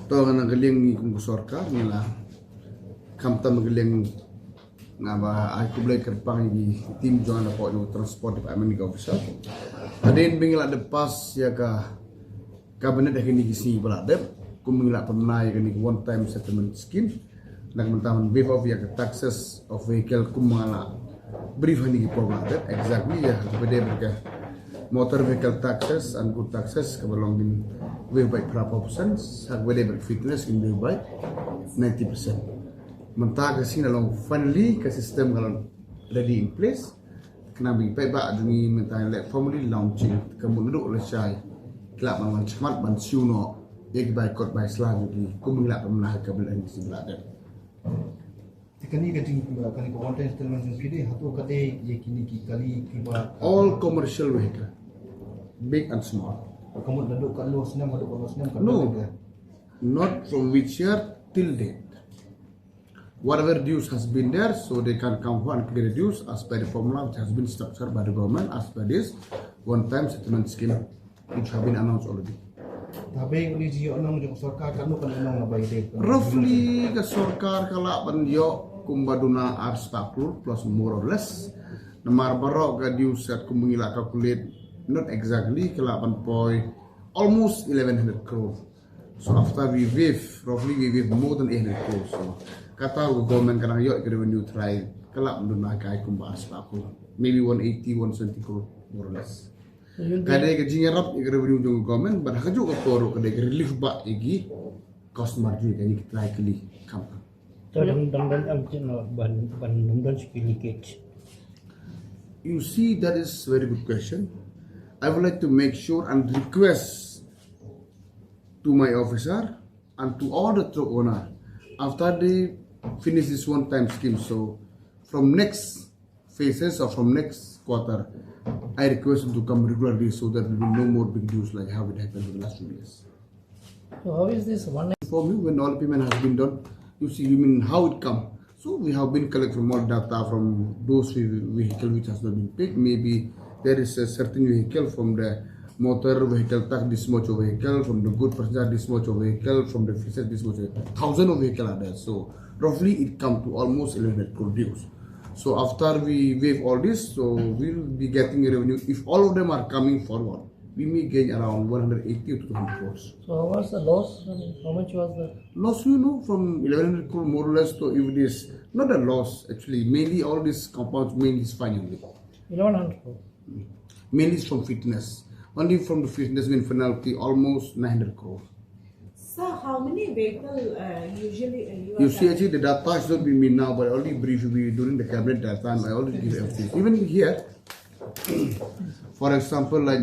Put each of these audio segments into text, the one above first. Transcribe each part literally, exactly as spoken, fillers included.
To, nga na ka liang ngi kum ka sorkar ngi la khamtam ka liang nga ba ai khublei kyrpang ïa ki team jong nga na pdeng Transport Department ki officer. Hadien ba ngi la dep pass ïa ka Cabinet ha kine ki sngi ba la dep, kum ngi la pynbna ïa kane ka one time settlement scheme. Na ka bynta ban waive off ïa ka taxes of vehicle kum ma nga la brief ha kine ki por ba la dep, exactly ïa ha kaba dei bad ka motor vehicle taxes and good taxes kaba long kin waive by phra percent, ha kaba dei bad fitness kin waive by ninety percent. Mynta ka sngi la long finally ka system ka long ready in place. Khnang ba ngi peit ba jong ngi mynta ngi leh formally launching ka mut naduh lashai ki lah ban wan shakhmat ban siew noh ïa ki bai kot bai sla jong ki kum ngi lah pynbna ha ka Cabinet ha kine ki sngi ba la dep. Te kane ka jing, kane ka one time settlement jong phi dei hato ka dei ïa kine ki kali kiba all commercial vehicle, big and small. Ka mut naduh katno snem haduh katno snem ka No. dei ka? Not from which year till date. Whatever dues has been there, so they can come forward and clear the dues as per the formula which has been structured by the government as per this one-time settlement scheme which have been announced already. Tabe uni ji onong jong sorkar kanu kan onong na bai de. Roughly ka sorkar ka lah ban ïoh kumba duna ar spah klur plus more or less. Namar baroh ka dues kat kum ngi la calculate, not exactly, ka lah ban poi almost eleven hundred crore. So after we waive, roughly we waive more than eight hundred crore. So kata ka government ka dang ïoh ka revenue try ka lah ban duna kai kumba ar spah klur. Maybe one eighty, one seventy crore, more or less. So you Ka dei ka jingïarap ïa ka revenue jong ka government, but ha kajuh ka por ruh ka dei ka relief ba ïa ki customer jong ka, ïa ki trai kali kam kam. To dang dang dang am jin ban ban dang dang sikili kit. You see, that is very good question. I would like to make sure and request to my officer and to all the truck owner, after they finish this one-time scheme, so from next phases or from next quarter, I request them to come regularly so that we will no more big dues like how it happened in the last few years. So how is this one? Inform you when all payment has been done. You see, you mean how it come. So we have been collect from all data from those ve- vehicle which has not been paid. Maybe there is a certain vehicle from the motor vehicle tax this much of vehicle, from the good passenger this much of vehicle, from the fisher this much of vehicle. Thousand of vehicle are there. So roughly it come to almost eleven hundred crore dues. So after we waive all this, so we'll be getting revenue. If all of them are coming forward, we may gain around one hundred eighty to two hundred crores. So how was the loss? I mean, how much was the Loss, you know, from eleven hundred crore more or less to, if it is not a loss, actually, mainly all these compounds, mainly is fine only. Eleven hundred crore. Mainly is from fitness. Only from the fitness mean penalty, almost nine hundred crore. Sir, how many vehicle uh, usually uh, you You are see, actually, the data is not with me now, but only brief we during the cabinet that time. I already give everything. Even here, for example, like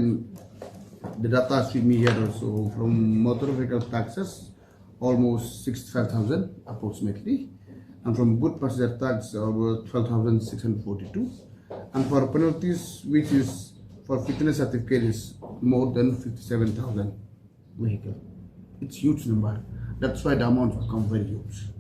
the data is with me here also from motor vehicle taxes, almost sixty-five thousand approximately, and from good passenger tax, over twelve thousand six hundred forty-two, and for penalties, which is for fitness certificate, is more than fifty-seven thousand vehicle. It's huge number. That's why the amount become very huge.